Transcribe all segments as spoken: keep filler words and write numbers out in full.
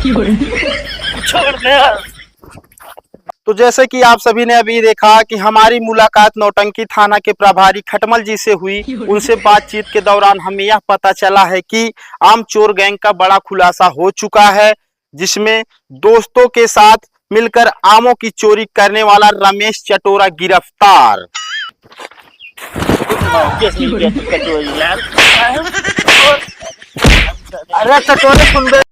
छोड़ दे यार। तो जैसे कि आप सभी ने अभी देखा कि हमारी मुलाकात नौटंकी थाना के प्रभारी खटमल जी से हुई, उनसे बातचीत के दौरान हमें यह पता चला है कि आम चोर गैंग का बड़ा खुलासा हो चुका है, जिसमें दोस्तों के साथ मिलकर आमों की चोरी करने वाला रमेश चटोरा गिरफ्तार। अरे चटोरे सुन बे।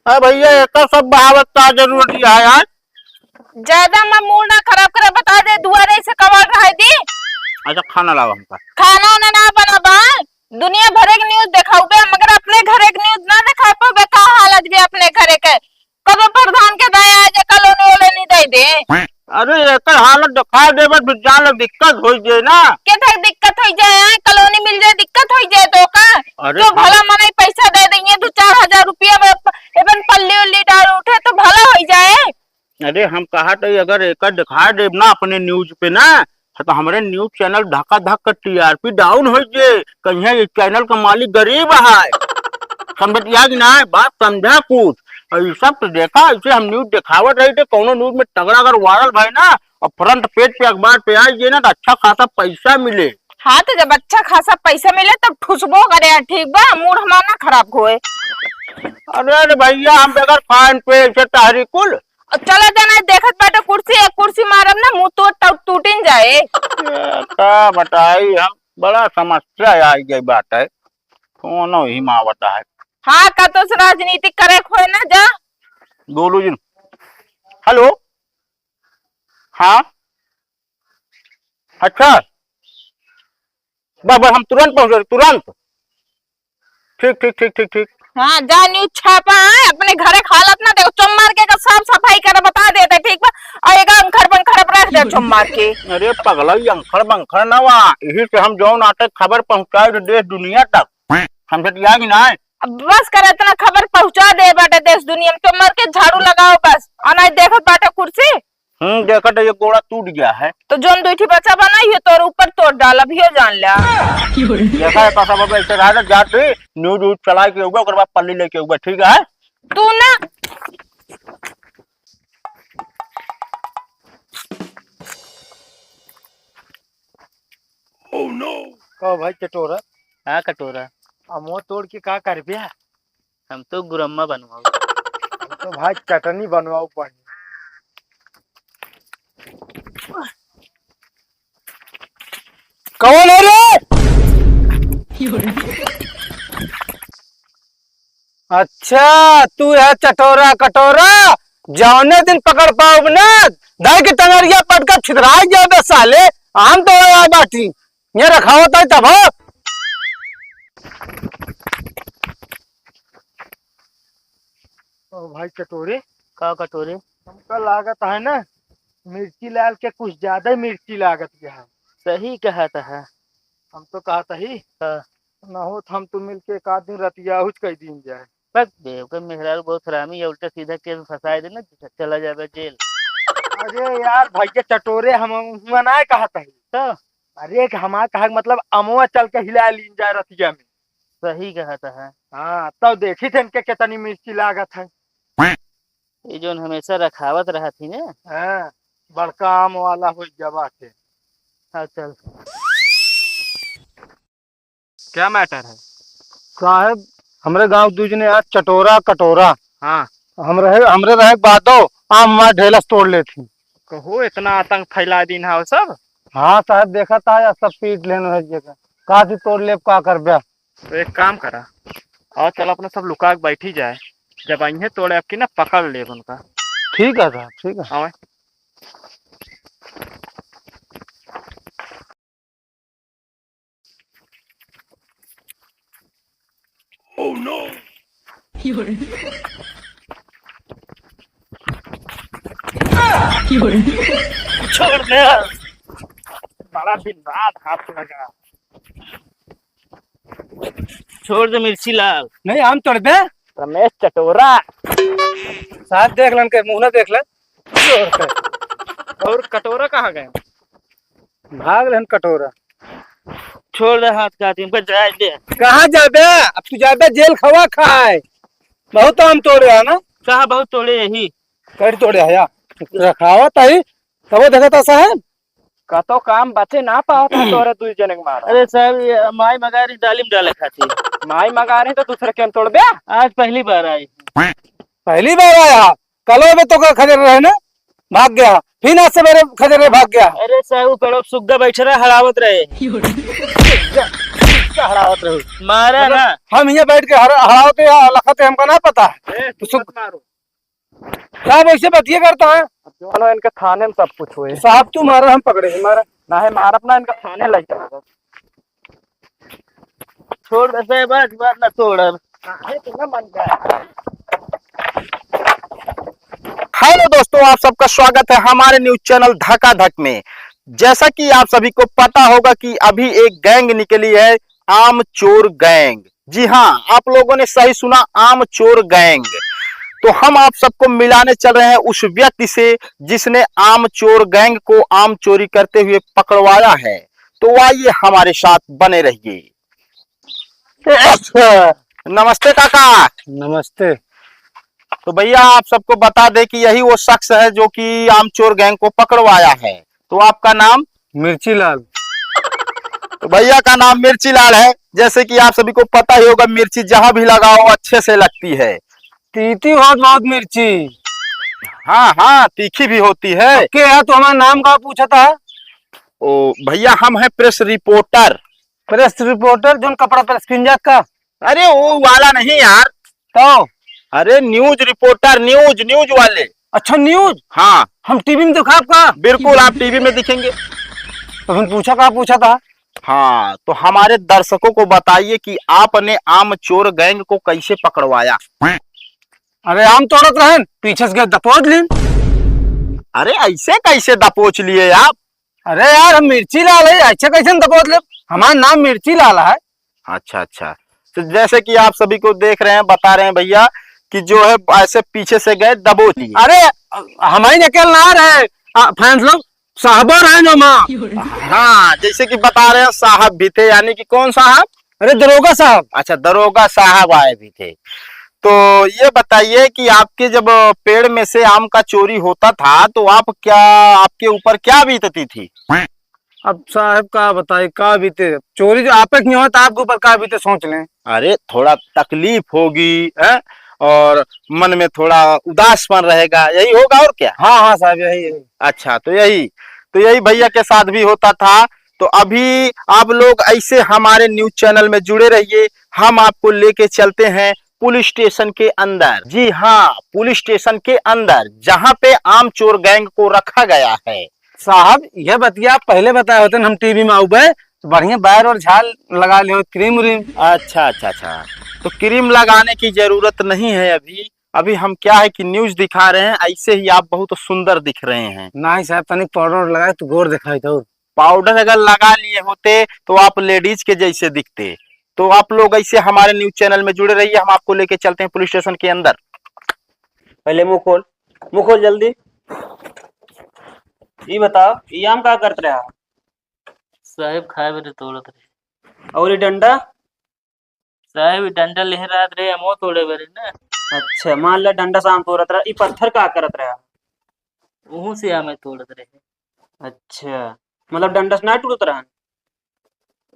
अरे भैया, एकर सब बहावत का जरूरत है यार? ज्यादा मैं मूड ना खराब करे, बता दे, दुआरे से कबाड़ रहे दी। अच्छा, खाना लावा हमका। खाना वाना ना बना बा, दुनिया भरे के न्यूज देखाउबे, मगर अपने घरे के न्यूज ना देखा पाबे। का हालत बे अपने घरे के? कबो प्रधान के दया आ जाए, कॉलोनी वोलोनी दे दे। अरे, एकर हालत दिखा देबे, फिर जान ले दिक्कत हो जाए ना। के तक दिक्कत हो जाए, कॉलोनी मिल जाए, दिक्कत हो जाए तो का? अरे तो हाँ। भला मनई पैसा दे देंगे, दो चार हजार रुपया में प-, एबन पल्ली उल्ली डाल उठे तो भला हो जाए। अरे, हम कहा तो अगर एकर दिखा देब ना अपने न्यूज पे ना, तो हमरे न्यूज चैनल धक्का धक टीआरपी डाउन हो जे, कहीं ये चैनल का मालिक गरीब है। समझत या कि ना, बात समझा कुछ। और ये सब तो देखा, इसे हम न्यूज दिखावत रही थे, कौनो न्यूज में तगड़ा अगर वायरल भाई ना, और फ्रंट पेज पे अखबार पे आ जाए ना, तो अच्छा खासा पैसा मिले। हाँ, तो जब अच्छा खासा पैसा मिले, तब ठुसबो करे, ठीक बा, मूड हमार ना खराब होए। अरे, अरे भैया, हम बगैर खान पे ऐसे तहरी कुल। चला जाना, देखत बाटे कुर्सी, एक कुर्सी मारब ना, मुंह तोड़ टू-, टूटिन जाए। ए, का बताई हम, बड़ा समस्या आ गई बाटे। कौनो ही मावता है। हाँ, का तो से राजनीति करे खोए ना जा। बोलू जी। हेलो। हाँ। अच्छा। बस, बस, हम तुरंत पहुँच रहे, तुरंत। ठीक, ठीक, ठीक, ठीक, ठीक। हाँ, जा न्यूज छापा है, अपने घरे के हालत ना देखो, चुम्मार के का साफ सफाई करे बता देते, ठीक बा? और एक अंखर बंखर अब रख दे चुम्मार के। अरे पगला, ये अंखर बंखर ना वा, यही से हम जौन आटे खबर पहुँचाए थे देश दुनिया तक, समझत या कि ना? अब बस कर, इतना खबर पहुँचा दे बाटे देश दुनिया में, चुम्मार के झाड़ू लगाओ बस, और नहीं देखत बाटे कुर्सी। हम्म, देखत है, ये गोड़ा टूट गया है। तो जोन दुई ठी बच्चा बनाई है, तोर ऊपर तोड़ डाल, अभियो जान ल्या। देखा है, पासा बाबा, ऐसे रहा ना, जात हुई, न्यूज व्यूज चला के उबा, ओकर बाद पल्ली लेके उबा, ठीक है? तू ना। Oh no! कहो भाई चटोरा। हाँ कटोरा। अमवा तोड़ के का करबे? हम तो गुरम्मा बनवाओ। हम तो भाई चटनी बनवाओ पानी। कौन है रे? अच्छा, तू है चटोरा कटोरा, जौने दिन पकड़ पाउब ना, दाई के टंगरिया पटका छितराई जाबे साले, आम तोड़े आए बाटी, ये रखावत है तब हो। ओ भाई कटोरे। का कटोरे? हमका लागत है ना, मिर्ची लाल के कुछ ज्यादा ही मिर्ची लागत है। सही कहत है। हम तो कहत ही, हाँ। ना होत हम तो मिलके एक आध दिन रतिया हुच कई दिन जाए। बस बे, ओकर मेहरारू बहुत हरामी है, उल्टा सीधा केस में फंसाए दे ना, चला जाबे जेल। अरे यार भैया चटोरे, हम हुआ ना कहत ही। तो? अरे कि हमार कहा के मतलब अमवा चल के हिला लीन जाए रतिया में। सही कहत है। हाँ, तब देखी थे इनके कितनी मिर्ची लागत है। ये जोन हमेशा रखावत रहत ही ना। हाँ, बड़का आम वाला हो गया बाटे। हाँ, चल। क्या मैटर है? साहब, हमरे गांव दूजने आज चटोरा कटोरा। हाँ। हम रहे, हमरे रहे बादो, आम हमार ढेलस तोड़ लेत ही। कहो, इतना आतंक फैला दीन है सब। हाँ साहब, देखा था, सब पीट लेन है जगह। का से तोड़ लेब, का करबे? तो एक काम करा, और चल अपना सब लुका के बैठी जाए, जब आइहे तोड़े आपकी ना पकड़ लेब उनका। ठीक है साहब, ठीक है। आवे। Oh no! छोड़ दे। बड़ा दिन बाद हाथ लगा। छोड़ दे मिर्ची लाल। नहीं, आम तोड़बे। रमेश चटोरा। साथ देख लन के, मुंह ना देख लन। और कटोरा कहाँ गए? भाग रहन कटोरा। छोड़ दे हाथ का, तुमको जाए दे। कहाँ जाबे? अब तू जाबे जेल खवा खाए। बहुत आम तोड़े है ना? कहाँ बहुत तोड़े, यही। कट तोड़े है या? रखावत है, तबो देखत है साहब। कतो काम बचे ना पावत है तोहरे दुई जने के मारा। अरे साहब, ये माई मगारी डालिम डाले खाती। माई मगारी तो दूसरे के हम तोड़बे? आज पहली बार आई। पहली बार आया? कलो में तो का खजर रहे ना, भाग गया, फिर आज सवेरे खजर रहे, भाग गया। अरे साहब, वो पेड़ों पे सुग्गा बैठ रहा, हड़ावत रहे। क्या हड़ावत रहे? मारा मतलब ना। हम यहाँ बैठ के हरा-, हड़ावते या लखते, हमका ना पता है। ए, तो सुग- मत मारो। साहब ऐसे बतिये करता है। अब जो है ना, इनके थाने में सब कुछ हुए। साहब तू मारा, हम पकड़े हैं, मारा। ना है, मारब ना, इनका थाने लग जाएगा। छोड़ दे साहब, आज बार ना तोड़ब। काहे तू ना मन जाए? हेलो दोस्तों, आप सबका स्वागत है हमारे न्यूज चैनल धकाधक में। जैसा कि आप सभी को पता होगा कि अभी एक गैंग निकली है, आम चोर गैंग। जी हाँ, आप लोगों ने सही सुना, आम चोर गैंग। तो हम आप सबको मिलाने चल रहे हैं उस व्यक्ति से, जिसने आम चोर गैंग को आम चोरी करते हुए पकड़वाया है। तो आइए, हमारे साथ बने रहिए। नमस्ते काका। नमस्ते। तो भैया, आप सबको बता दें कि यही वो शख्स है जो कि आम चोर गैंग को पकड़वाया है। तो आपका नाम? मिर्ची लाल। तो भैया का नाम मिर्ची लाल है। जैसे कि आप सभी को पता ही होगा, मिर्ची जहाँ भी लगाओ, अच्छे से लगती है। तीती होत बहुत मिर्ची। हाँ, हाँ, तीखी भी होती है। के है, तो हमारा नाम का पूछा था? ओ भैया, हम हैं प्रेस रिपोर्टर। प्रेस रिपोर्टर, जोन कपड़ा प्रेस किन जात का? अरे, वो वाला नहीं यार। तो? अरे, न्यूज रिपोर्टर, न्यूज, न्यूज वाले। अच्छा, न्यूज? हाँ। हम टीवी में दिखाब का? बिल्कुल, आप टीवी में दिखेंगे। तो हम पूछा का पूछा था? हाँ, तो हमारे दर्शकों को बताइए कि आपने आम चोर गैंग को कैसे पकड़वाया? अरे, आम तोड़त रहन, पीछे से गए दपोच लीन। अरे, ऐसे कैसे दपोच लिए आप? अरे यार, हम मिर्ची लाल है, ऐसे कैसे हम दपोच लेब? हमारा नाम मिर्ची लाल है। अच्छा, अच्छा। तो जैसे कि आप सभी को देख रहे हैं, बता रहे हैं भैया कि जो है ऐसे पीछे से गए दबोच लिए। अरे, हमारी नकल ना रहे, आ, फैंस लोग, साहबो रहे नो माँ। हाँ, जैसे कि बता रहे हैं, साहब भी थे, यानी कि कौन साहब? अरे, दरोगा साहब। अच्छा, दरोगा साहब आए भी थे। तो ये बताइए कि आपके जब पेड़ में से आम का चोरी होता था, तो आप क्या, आपके ऊपर क्या बीतती थी? अब साहब का बताई, का बीते? चोरी जो आपे किए हो, तो आपके ऊपर का बीते, सोच लें। अरे, थोड़ा तकलीफ होगी, हैं? और मन में थोड़ा उदासपन रहेगा, यही होगा और क्या? हाँ, हाँ साहब, यही, यही। अच्छा, तो यही, तो यही भैया के साथ भी होता था। तो अभी आप लोग ऐसे हमारे न्यूज चैनल में जुड़े रहिए, हम आपको लेके चलते हैं पुलिस स्टेशन के अंदर। जी हाँ, पुलिस स्टेशन के अंदर, जहाँ पे आम चोर गैंग को रखा गया है। साहब, यह बतिया आप पहले बताए होते न, हम टीवी में आउबे, तो बढ़िया बार और झाल लगा लियो, क्रीम व्रीम। अच्छा, अच्छा, अच्छा, तो क्रीम लगाने की जरूरत नहीं है अभी। अभी हम क्या है कि न्यूज दिखा रहे हैं, ऐसे ही आप बहुत सुंदर दिख रहे हैं। नहीं साहब, तनिक पाउडर लगाए तो गोर दिखाई तो। पाउडर अगर लगा लिए होते तो आप लेडीज के जैसे दिखते। तो आप लोग ऐसे हमारे न्यूज चैनल में जुड़े रहिए, हम आपको लेके चलते हैं पुलिस स्टेशन के अंदर। पहले मुंह खोल, मुंह खोल जल्दी। ई बताओ, ई आम का करत रहा? साहेब, खाए बदे तोड़त रहे। और ई डंडा? साहेब, ई डंडा लेहे रहत रहे, हमो तोड़े बदे ना। अच्छा, मान ला डंडा से आम तोड़त रहा, ई पत्थर का करत रहा? उहू से आमे तोड़त रहे। अच्छा, मतलब डंडा से ना टूटत रहन?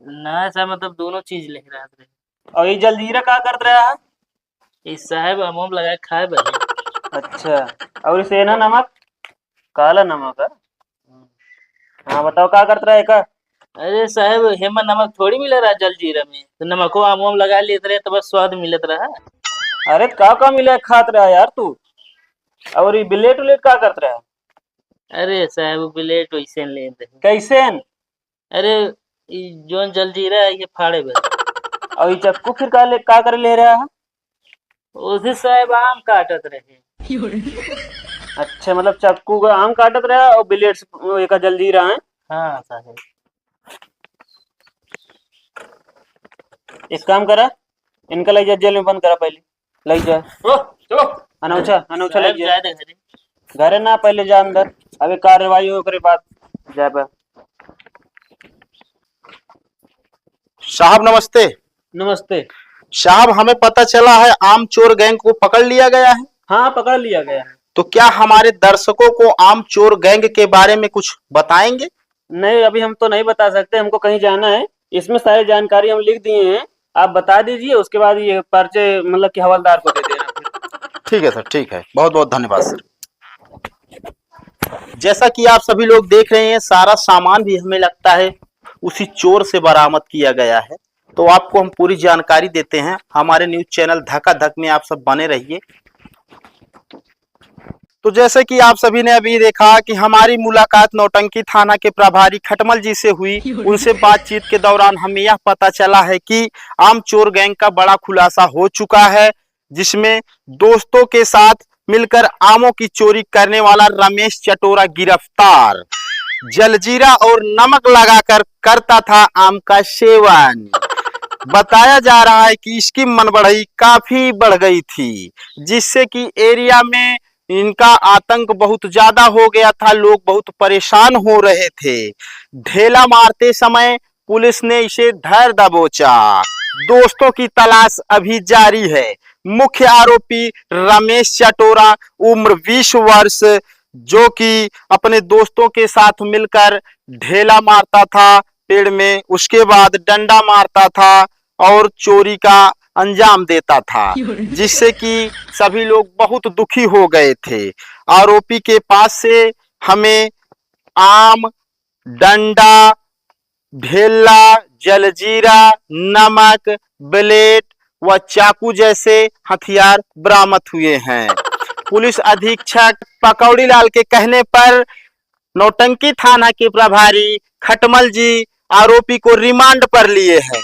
ना साहब, मतलब दोनों चीज लेहे रहत रहे। और ई जलजीरा का करत रहा है? ई साहब, हम, हम लगा के खाए बदे। अच्छा, और ई सेंधा नमक? काला नमक है। हाँ, बताओ का करत रहा है का? अरे साहब, हेमा नमक थोड़ी मिले रहा जलजीरा में, तो नमको आम वाम लगा लेत रहे तो बस स्वाद मिलत रहा। अरे का का मिला खात रहा यार तू? और ई ब्लेड उलेड का करत रहा? अरे साहब, वो ब्लेड वैसे लेत रहे। कैसे? अरे, ई जौन जलजीरा है, ये फाड़े बदे। और ई चक्कू फिर का ले, का करे ले रहा है? ओसे साहेब आम काटत रहे। अच्छा, मतलब चक्कू का आम काटत रहा और ब्लेड से वो एका जलजीरा है? हाँ साहेब। एक काम करा, इनका ले जा जेल में बंद करा पहले, ले जा। ओ, चलो। अनौछा, अनौछा ले साहेब, जा। जाए दे घरे। घरे ना, पहले जा अंदर, अभी कार्रवाई हो ओकरे बाद जाए बा। साहब नमस्ते। नमस्ते। साहब, हमें पता चला है आम चोर गैंग को पकड़ लिया गया है। हाँ, पकड़ लिया गया है। तो क्या हमारे दर्शकों को आम चोर गैंग के बारे में कुछ बताएंगे? नहीं, अभी हम तो नहीं बता सकते, हमको कहीं जाना है। इसमें सारी जानकारी हम लिख दिए हैं, आप बता दीजिए, उसके बाद ये पर्चे मतलब कि हवलदार को दे देना। ठीक है सर, ठीक है, बहुत बहुत धन्यवाद सर। जैसा कि आप सभी लोग देख रहे हैं, सारा सामान भी हमें लगता है उसी चोर से बरामद किया गया है। तो आपको हम पूरी जानकारी देते हैं, हमारे न्यूज़ चैनल धकाधक में आप सब बने रहिए। तो जैसे कि आप सभी ने अभी देखा कि हमारी मुलाकात नौटंकी थाना के प्रभारी खटमल जी से हुई, उनसे बातचीत के दौरान हमें यह पता चला है कि आम चोर गैंग का बड़ा खुलासा हो चुका है, जिसमें दोस्तों के साथ मिलकर आमों की चोरी करने वाला रमेश चटोरा गिरफ्तार। जलजीरा और नमक लगाकर करता था आम का सेवन। बताया जा रहा है कि इसकी मनबढ़ई काफी बढ़ गई थी, जिससे कि एरिया में इनका आतंक बहुत ज्यादा हो गया था, लोग बहुत परेशान हो रहे थे। ढेला मारते समय पुलिस ने इसे धर दबोचा। दोस्तों की तलाश अभी जारी है। मुख्य आरोपी रमेश चटोरा, उम्र बीस वर्ष, जो कि अपने दोस्तों के साथ मिलकर ढेला मारता था पेड़ में, उसके बाद डंडा मारता था और चोरी का अंजाम देता था, जिससे कि सभी लोग बहुत दुखी हो गए थे। आरोपी के पास से हमें आम, डंडा, ढेला, जलजीरा, नमक, ब्लेड व चाकू जैसे हथियार बरामद हुए हैं। पुलिस अधीक्षक पकौड़ी लाल के कहने पर नौटंकी थाना के प्रभारी खटमल जी आरोपी को रिमांड पर लिए हैं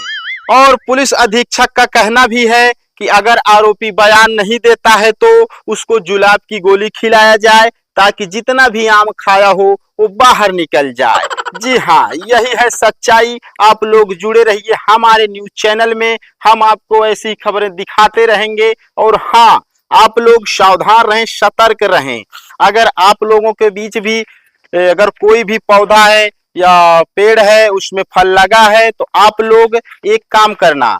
और पुलिस अधीक्षक का कहना भी है कि अगर आरोपी बयान नहीं देता है तो उसको जुलाब की गोली खिलाया जाए, ताकि जितना भी आम खाया हो वो बाहर निकल जाए। जी हाँ, यही है सच्चाई। आप लोग जुड़े रहिए हमारे न्यूज़ चैनल में, हम आपको ऐसी खबरें दिखाते रहेंगे। और हाँ, आप लोग सावधान रहें, सतर्क रहें। अगर आप लोगों के बीच भी, ए, अगर कोई भी पौधा है या पेड़ है, उसमें फल लगा है, तो आप लोग एक काम करना,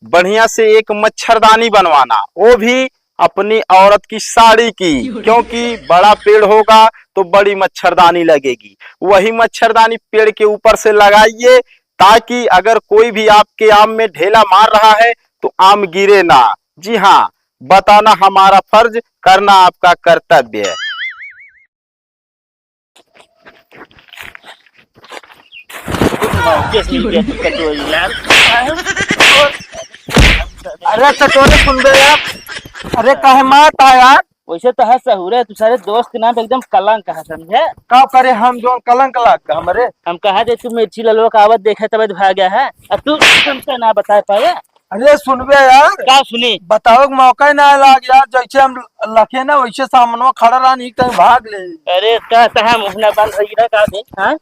बढ़िया से एक मच्छरदानी बनवाना, वो भी अपनी औरत की साड़ी की, क्योंकि बड़ा पेड़ होगा तो बड़ी मच्छरदानी लगेगी। वही मच्छरदानी पेड़ के ऊपर से लगाइए, ताकि अगर कोई भी आपके आम में ढेला मार रहा है तो आम गिरे ना। जी हाँ, बताना हमारा फर्ज, करना आपका कर्तव्य। अरे चटोरे सुन बे यार, अरे काहे मारता है यार? वैसे तो है सहुरे, तू सारे दोस्त के नाम पे एकदम कलंक है, समझे? का करे हम, जौन कलंक लाग गया हमरे? हम कहा दे तू मिर्ची ललवा का आवत देखे तब भाग गया है, और तू हमसे ना बता पाया। अरे सुनबे यार, का सुनी? बतावे के मौका ही ना लाग यार, जैसे हम लखे ना वैसे सामनवा खड़ा रहन, एक टाइम भाग ले। अरे का तहा मुहना बंद होई ना का दे, हाँ?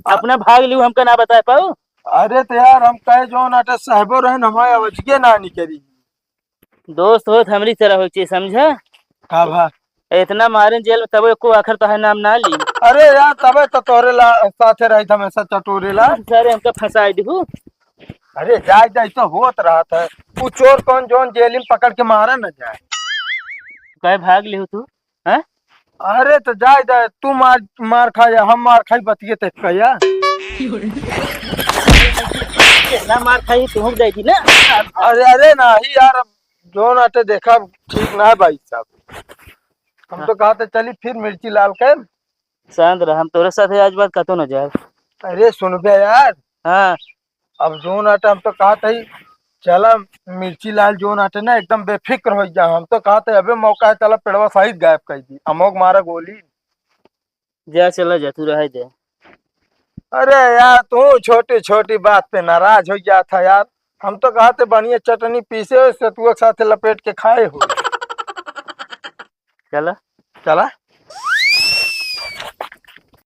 अपना भाग लियो, हमका ना बताए पाऊ। अरे तो यार हम कहे जौन अटे साहबो रहन, हमारे अवजिए ना निकरी। दोस्त होत हमरी तरह होई चाहिए, समझा? का भा? इतना मारे जेल में तबो एको आखर तो है नाम ना ली। अरे यार तबे तो तोरे ला साथे रही था हमेशा चटोरे ला। सारे हमका फंसाई दिहू। अरे जाए जाए तो होत रहा था। वो चोर कौन जौन जेल में पकड़ के मारा न जाए। कहे भाग लिहू तू? हैं? अरे तो जाए जाए, तू मार, मार खा या हम मार खाई, बतिये ते कहिया। ना मार खाई तू हम जाए थी ना। अरे अरे नहीं यार, अब जौन आटे देखा ठीक ना है भाई साहब। हम तो कहा था चली फिर मिर्ची लाल के। शांत रह, हम तोरे साथे आज बाद कतो न जाए। अरे सुनबे यार। हाँ। अब जौन आटे हम तो कहा था ही, चला मिर्ची लाल जौन आटे ना एकदम बेफिक्र हो जा। हम तो कहा था अबे मौका है, चला पेड़वा सहित गायब कर दी, अमोक मारा गोली। जा चला जा, तू रह दे। अरे यार तू छोटी छोटी बात पे नाराज हो गया था यार। हम तो कहा थे बढ़िया चटनी पीसे हो, सतुआ के साथ लपेट के खाए हो। चला। चला।